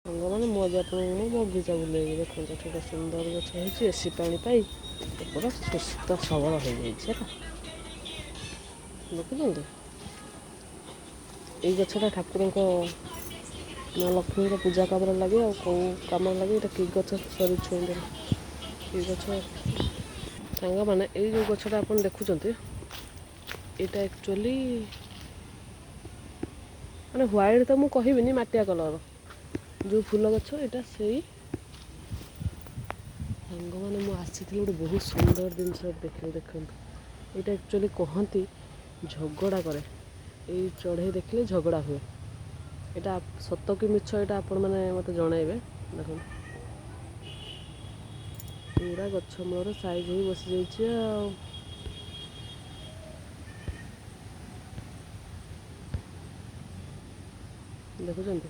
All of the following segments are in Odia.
ସାଙ୍ଗମାନେ, ମୁଁ ଆଜି ଆପଣଙ୍କୁ ମୋ ବଗିଚା ବୁଲେଇବି। ଦେଖନ୍ତୁ, ଏଠି ଗୋଟେ ସୁନ୍ଦର ଗଛ ହେଇଛି। ଏସି ପାଣି ପାଇ ପୁରା ସୁସ୍ଥ ସବଳ ହେଇଯାଇଛି। ହେଲା, ଦେଖୁଛନ୍ତି, ଏଇ ଗଛଟା ଠାକୁରଙ୍କ, ମା ଲକ୍ଷ୍ମୀଙ୍କ ପୂଜା କାମରେ ଲାଗେ। ଆଉ କେଉଁ କାମରେ ଲାଗେ? ଏଇଟା କି ଗଛ? ସରି, ଛୁଇଁଦେଲେ। କି ଗଛ? ସାଙ୍ଗମାନେ, ଏଇ ଯେଉଁ ଗଛଟା ଆପଣ ଦେଖୁଛନ୍ତି, ଏଇଟା ଆକ୍ଚୁଆଲି ମାନେ ହ୍ୱାଇଟ୍ ତ ମୁଁ କହିବିନି, ମାଟିଆ କଲର୍ ଯେଉଁ ଫୁଲ ଗଛ ଏଇଟା ସେଇ। ସାଙ୍ଗମାନେ, ମୁଁ ଆସିଥିଲି ଗୋଟେ ବହୁତ ସୁନ୍ଦର ଜିନିଷ ଦେଖିଲି। ଦେଖନ୍ତୁ, ଏଇଟା ଆକ୍ଚୁଆଲି କହନ୍ତି ଝଗଡ଼ା କରେ। ଏଇ ଚଢ଼େଇ ଦେଖିଲେ ଝଗଡ଼ା ହୁଏ। ଏଇଟା ସତ କି ମିଛ, ଏଇଟା ଆପଣମାନେ ମୋତେ ଜଣାଇବେ। ଦେଖନ୍ତୁ, ପୁରା ଗଛ ମୂଳରେ ସାଇଜ୍ ହେଇ ବସିଯାଇଛି। ଆଉ ଦେଖୁଛନ୍ତି,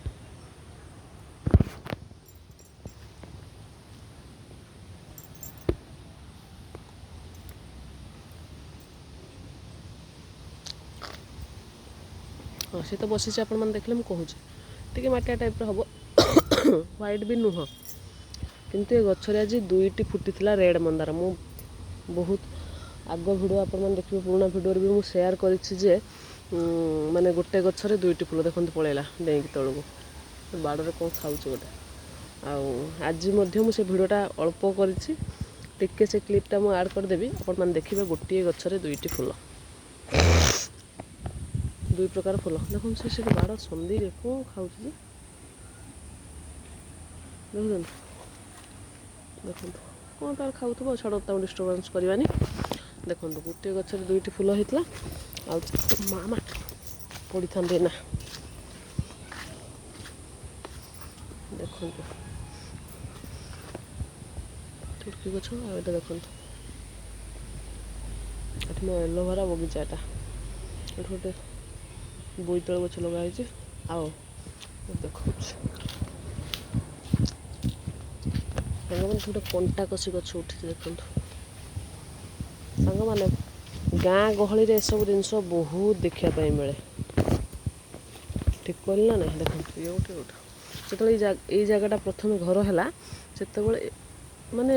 ହଁ, ସେ ତ ବସିଛି। ଆପଣମାନେ ଦେଖିଲେ, ମୁଁ କହୁଛି, ଟିକେ ମାଟିଆ ଟାଇପ୍ର ହେବ, ହ୍ୱାଇଟ୍ ବି ନୁହଁ। କିନ୍ତୁ ଏ ଗଛରେ ଆଜି ଦୁଇଟି ଫୁଟିଥିଲା ରେଡ଼୍ ମନ୍ଦାର। ମୁଁ ବହୁତ ଆଗ ଭିଡ଼ିଓ ଆପଣମାନେ ଦେଖିବେ, ପୁରୁଣା ଭିଡ଼ିଓରେ ବି ମୁଁ ସେୟାର କରିଛି ଯେ ମାନେ ଗୋଟେ ଗଛରେ ଦୁଇଟି ଫୁଲ। ଦେଖନ୍ତୁ, ପଳେଇଲା ଡେଇଁକି ତଳକୁ, ବାଡ଼ରେ କ'ଣ ଖାଉଛି ଗୋଟେ। ଆଉ ଆଜି ମଧ୍ୟ ମୁଁ ସେ ଭିଡ଼ିଓଟା ଅଳ୍ପ କରିଛି ଟିକେ, ସେ କ୍ଲିପ୍ଟା ମୁଁ ଆଡ଼୍ କରିଦେବି, ଆପଣମାନେ ଦେଖିବେ। ଗୋଟିଏ ଗଛରେ ଦୁଇଟି ଫୁଲ, ଦୁଇ ପ୍ରକାର ଫୁଲ। ଦେଖନ୍ତୁ, ସେ ସେଠି ବାଡ଼ ସନ୍ଧିରେ କ'ଣ ଖାଉଛି ଯେ। ଦେଖୁଛନ୍ତି, ଦେଖନ୍ତୁ, କ'ଣ ତାର ଖାଉଥିବ। ଛାଡ଼, ତାକୁ ଡିଷ୍ଟର୍ବାନ୍ସ କରିବାନି। ଦେଖନ୍ତୁ, ଗୋଟିଏ ଗଛରେ ଦୁଇଟି ଫୁଲ ହେଇଥିଲା। ଆଉ ମା ପଡ଼ିଥାନ୍ତି ନା। ଦେଖନ୍ତୁ, ତୁର୍କୀ ଗଛ। ଆଉ ଏଇଟା ଦେଖନ୍ତୁ, ଏଠି ମୋ ଏଲୋଭେରା ବଗିଚା ଏଟା। ଏଠି ଗୋଟେ ବୋଇତାଳୁ ଗଛ ଲଗା ହେଇଛି। ଆଉ ଦେଖାଉଛି ସାଙ୍ଗମାନେ, ଗୋଟେ କଣ୍ଟା କଷି ଗଛ ଉଠିଛି। ଦେଖନ୍ତୁ ସାଙ୍ଗମାନେ, ଗାଁ ଗହଳିରେ ଏସବୁ ଜିନିଷ ବହୁତ ଦେଖିବା ପାଇଁ ମିଳେ। ଠିକ୍ କହିଲି ନା ନାହିଁ? ଦେଖନ୍ତୁ, ଇଏ ଗୋଟେ ଯେତେବେଳେ ଏଇ ଜାଗାଟା ପ୍ରଥମେ ଘର ହେଲା, ସେତେବେଳେ ମାନେ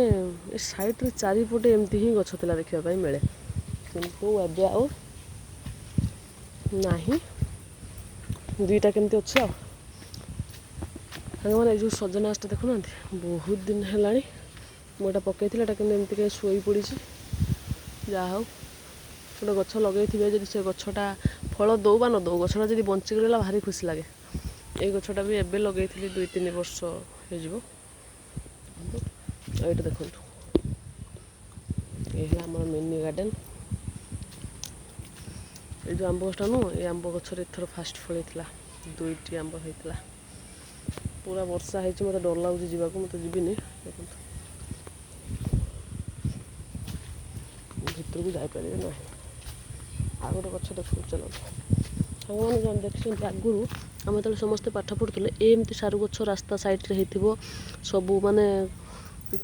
ଏ ସାଇଡ଼୍ରେ ଚାରିପଟେ ଏମିତି ହିଁ ଗଛ ଥିଲା, ଦେଖିବା ପାଇଁ ମିଳେ। କିନ୍ତୁ ଏବେ ଆଉ ନାହିଁ, ଦୁଇଟା କେମିତି ଅଛି। ଆଉ ସାଙ୍ଗମାନେ, ଏଇ ଯେଉଁ ସଜନା ଗଛଟା ଦେଖୁନାହାନ୍ତି, ବହୁତ ଦିନ ହେଲାଣି ମୁଁ ଏଇଟା ପକେଇଥିଲି। ଏଇଟା କିନ୍ତୁ ଏମିତି କାହିଁ ଶୋଇ ପଡ଼ିଛି। ଯାହା ହଉ, ଗୋଟେ ଗଛ ଲଗେଇଥିବେ, ଯଦି ସେ ଗଛଟା ଫଳ ଦେଉ ବା ନ ଦେଉ, ଗଛଟା ଯଦି ବଞ୍ଚିକି ରହିଲା, ଭାରି ଖୁସି ଲାଗେ। ଏଇ ଗଛଟା ବି ଏବେ ଲଗେଇଥିଲି, 2-3 ବର୍ଷ ହେଇଯିବ। ଆଉ ଏଇଟା ଦେଖନ୍ତୁ, ଏଇ ହେଲା ଆମର ମିନି ଗାର୍ଡ଼େନ୍। ଏଇ ଯେଉଁ ଆମ୍ବ ଗଛଟା ନୁହଁ, ଏଇ ଆମ୍ବ ଗଛରେ ଏଥର ଫାଷ୍ଟ ଫଳିଥିଲା, ଦୁଇଟି ଆମ୍ବ ହେଇଥିଲା। ପୁରା ବର୍ଷା ହେଇଛି, ମୋତେ ଡର ଲାଗୁଛି ଯିବାକୁ, ମୁଁ ତ ଯିବିନି। ଦେଖନ୍ତୁ, ଭିତରକୁ ଯାଇପାରିବେ ନାହିଁ। ଆଉ ଗୋଟେ ଗଛ ଦେଖନ୍ତୁ, ଚାଲନ୍ତୁ। ସାଙ୍ଗମାନେ, ଜଣେ ଦେଖିଛନ୍ତି, ଆଗରୁ ଆମେ ଯେତେବେଳେ ସମସ୍ତେ ପାଠ ପଢ଼ୁଥିଲେ, ଏମିତି ସାରୁ ଗଛ ରାସ୍ତା ସାଇଡ଼୍ରେ ହେଇଥିବ ସବୁ। ମାନେ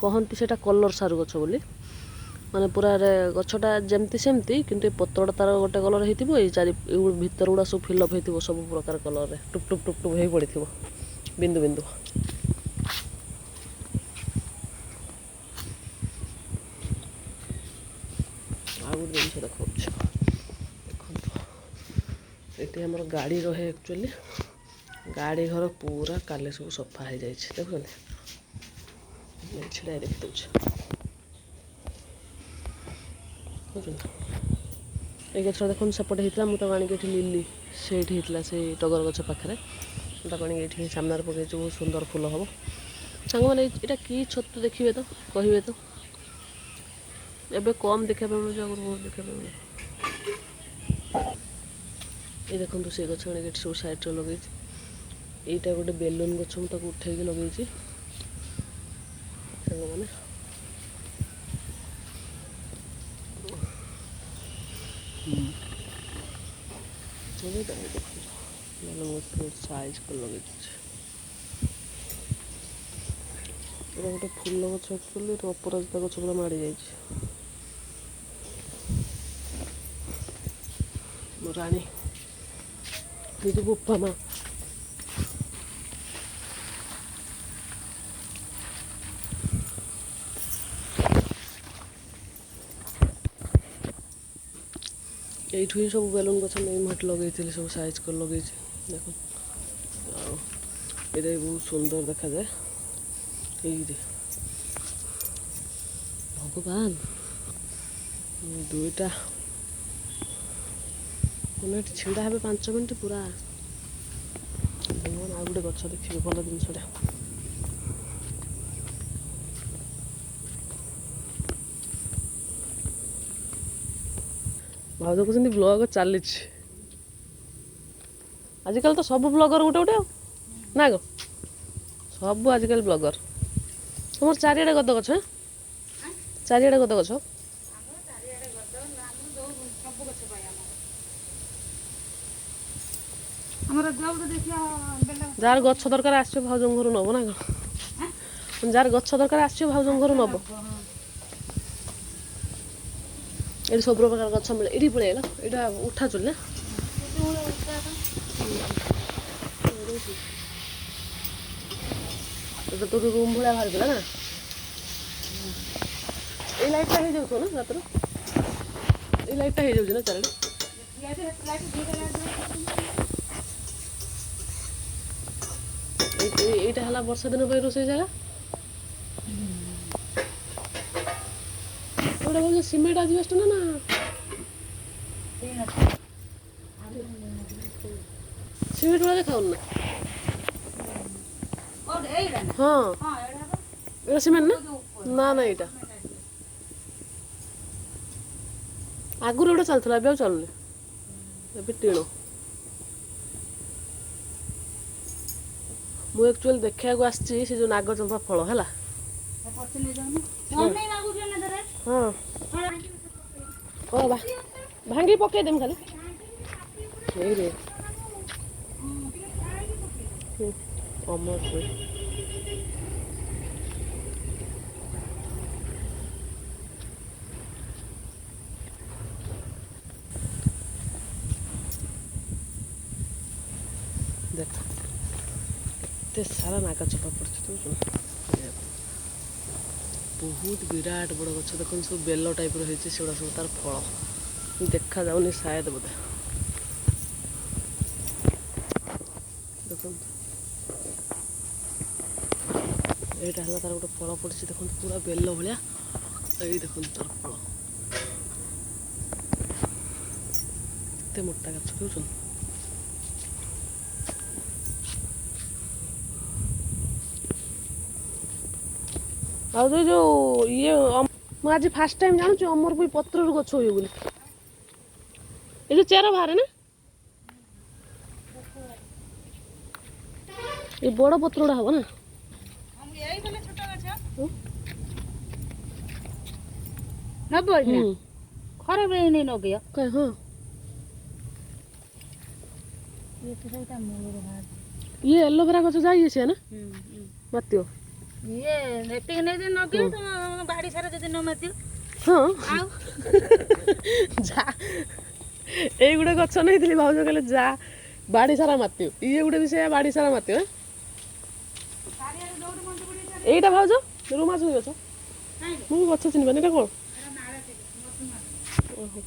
କହନ୍ତି ସେଇଟା କଲର୍ ସାରୁ ଗଛ ବୋଲି। ମାନେ ପୁରା ଗଛଟା ଯେମିତି ସେମିତି, କିନ୍ତୁ ଏ ପତ୍ରଟା ତାର ଗୋଟେ କଲର୍ ହେଇଥିବ, ଏଇ ଚାରି ଏଇ ଭିତର ଗୁଡ଼ା ସବୁ ଫିଲ୍ଅପ୍ ହେଇଥିବ ସବୁ ପ୍ରକାର କଲର୍ରେ, ଟୁପ୍ ଟୁପ୍ ଟୁପ୍ ଟୁପ୍ ହେଇ ପଡ଼ିଥିବ ବିନ୍ଦୁ ବିନ୍ଦୁ। ଆଉ ଗୋଟେ ଜିନିଷ ଦେଖାଉଛି, ଦେଖନ୍ତୁ। ଏଠି ଆମର ଗାଡ଼ି ରହେ ଆକ୍ଚୁଆଲି। ଗାଡ଼ି ଘର ପୁରା କାଲି ସବୁ ସଫା ହେଇଯାଇଛି। ଦେଖୁଛନ୍ତି, ଛିଡ଼ା ଦେଖିଦେଉଛି। ବୁଝୁଛନ୍ତି, ଏଇ ଗଛଟା ଦେଖନ୍ତୁ, ସେପଟେ ହେଇଥିଲା। ମୁଁ ତାକୁ ଆଣିକି ଏଠି, ଲିଲି ସେଇଠି ହେଇଥିଲା ସେଇ ଟଗର ଗଛ ପାଖରେ, ମୁଁ ତାକୁ ଆଣିକି ଏଇଠି ସାମ୍ନାରେ ପକେଇଛି। ବହୁତ ସୁନ୍ଦର ଫୁଲ ହେବ। ସାଙ୍ଗମାନେ, ଏଇଟା କି ଛତୁ ଦେଖିବେ ତ, କହିବେ ତ। ଏବେ କମ୍ ଦେଖିବା ପାଇଁ ମିଳୁଛି, ଆଗରୁ ବହୁତ ଦେଖିବା ପାଇଁ ମିଳେ। ଏ ଦେଖନ୍ତୁ, ସେ ଗଛ ଆଣିକି ଏଠି ସବୁ ସାଇଡ଼୍ରେ ଲଗେଇଛି। ଏଇଟା ଗୋଟେ ବେଲୁନ ଗଛ, ମୁଁ ତାକୁ ଉଠେଇକି ଲଗେଇଛି। ସାଙ୍ଗମାନେ, ଦେଖନ୍ତୁ, ବେଲୁନ ଗଛ ସାଇଜ୍ କରି ଲଗେଇଛି। ଏଇଟା ଗୋଟେ ଫୁଲ ଗଛ ଆକ୍ଚୁଆଲି, ଏଇଟା ଅପରାଜିତା ଗଛ ପୁରା ମାଡ଼ି ଯାଇଛି। ମୋ ରାଣୀ, ନିଜ ବୋପା ମା। ଏଇଠୁ ହିଁ ସବୁ ବେଲୁନ ଗଛ ନେଇ ମୁଁ ଏଠି ଲଗେଇଥିଲି, ସବୁ ସାଇଜ୍ କରି ଲଗେଇଛି। ଦେଖ, ଆଉ ଏଇଟା ବି ବହୁତ ସୁନ୍ଦର ଦେଖାଯାଏ। ଏଇରେ ଭଗବାନ, ଦୁଇଟା ମାନେ ଏଠି ଛିଡ଼ା ହେବେ 5 ମିନିଟ୍ ପୁରା ଭଗବାନ। ଆଉ ଗୋଟେ ଗଛ ଦେଖିବେ, ଭଲ ଜିନିଷଟା। ଭାଉଜ କହୁଛନ୍ତି ବ୍ଲଗ ଚାଲିଛି। ଆଜିକାଲି ତ ସବୁ ବ୍ଲଗର ଗୋଟେ ଗୋଟେ ଆଉ ନା ଗୋ, ସବୁ ଆଜିକାଲି ବ୍ଲଗର। ତୁମର ଚାରିଆଡ଼େ ଗଦ ଗଛ, ଚାରିଆଡ଼େ ଗଦ ଗଛ। ଆମର ଚାରିଆଡ଼େ ଗଦ, ଆମର ଯୋଉ ସବୁ ଗଛ ପାଇ ଆମର ଯୋଉଠୁ ଦେଖିବା ବେଲ। ଯାହାର ଗଛ ଦରକାର ଆସିବ, ଭାଉଜଙ୍କ ଘରୁ ନବ ନା କ'ଣ? ଯାହାର ଗଛ ଦରକାର ଆସିବ, ଭାଉଜଙ୍କ ଘରୁ ନବ। ଏଠି ସବୁ ପ୍ରକାର ଗଛ ମିଳେ। ଏଇଠି ପଳେଇ ଆଇଲ, ଏଇଟା ଉଠା ଚୁଲି ନା? ଏଟା ତୋର ରୁମ୍ ଭଳିଆ ବାହାରିଥିଲା ନା? ଏଇ ଲାଇଟଟା ହେଇଯାଉଥିବ ନା ରାତିରେ? ଏଇ ଲାଇଟଟା ହେଇଯାଉଛି ନା ଚାରିଆଡ଼େ? ଏଇଟା ହେଲା ବର୍ଷା ଦିନ ପାଇଁ ରୋଷେଇ ଜାଗା। ଏଇଟା କହୁଛ ସିମେଣ୍ଟ ଆଜବେଷ୍ଟ ନା ନା ସିମେଣ୍ଟ ଭଳିଆ ଦେଖାଉନି ନା? ହଁ, ଏଇଟା ସିମେଣ୍ଟ ନା? ନା ନା, ଏଇଟା ଆଗରୁ ଗୋଟେ ଚାଲୁଥିଲା, ଏବେ ଆଉ ଚାଲୁନି, ଏବେ ଟିଣ। ମୁଁ ଆକ୍ଚୁଆଲି ଦେଖିବାକୁ ଆସିଛି ସେ ଯେଉଁ ନାଗଚମ୍ପା ଫଳ ହେଲା। ହଁ ହଁ, ଭାଙ୍ଗି ପକେଇଦେମି ଖାଲି। ଏଇରେ ଅମର। ଦେଖ, କେତେ ସାରା ନାଗଚମ୍ପା ପଡ଼ିଛି ଦେଖୁଛୁ? ବହୁତ ବିରାଟ ବଡ଼ ଗଛ। ଦେଖନ୍ତୁ, ସବୁ ବେଲ ଟାଇପ୍ର ହେଇଛି, ସେଗୁଡ଼ା ସବୁ ତାର ଫଳ। ଦେଖାଯାଉନି ସାୟଦ ବୋଧେ। ଦେଖନ୍ତୁ, ଏଇଟା ହେଲା ତାର ଗୋଟେ ଫଳ ପଡ଼ିଛି। ଦେଖନ୍ତୁ, ପୁରା ବେଲ ଭଳିଆ। ଏଇ ଦେଖନ୍ତୁ ତାର ଫଳ, କେତେ ମୋଟା ଗଛ ଦେଖୁଛନ୍ତି? ଆଉ ଯୋଉ ଯୋଉ ଇଏ, ମୁଁ ଆଜି ଫାର୍ଷ୍ଟ ଟାଇମ୍ ଜାଣୁଛି ଅମରପୋଇ ପତ୍ରରୁ ଗଛ ହୁଏ ବୋଲି। ଏ ଯୋଉ ଚେର ବାହାରେ ନା, ଏ ବଡ଼ ପତ୍ର ଗୁଡ଼ା ହବ ନା? ନବ ଖରାପ ନେଇ ନଗେଇବ। ହଁ, ଇଏ ଏଲୋଭେରା ଗଛ ଯାଇ ଇଏ ସିଏ ନା ମାତିବ। ଇଏ ଏତିକି ନେଇ ନଗେଇବ, ତମ ବାଡ଼ି ସାରା ଯଦି ନ ମାତିବ। ହଁ। ଆଉ ଯା, ଏଇ ଗୋଟେ ଗଛ ନେଇଥିଲି, ଭାଉଜ କହିଲେ ଯା ବାଡ଼ି ସାରା ମାତିବ। ଇଏ ଗୋଟେ ବି ସେଇଆ, ବାଡ଼ି ସାରା ମାତିବ। ଏଇଟା ଭାଉଜ ରୁମା ଛୁଇଁ ଗଛ। ମୁଁ ଗଛ ଚିହ୍ନିପାରୁନି, ଏଇଟା କ'ଣ? ଓହୋ।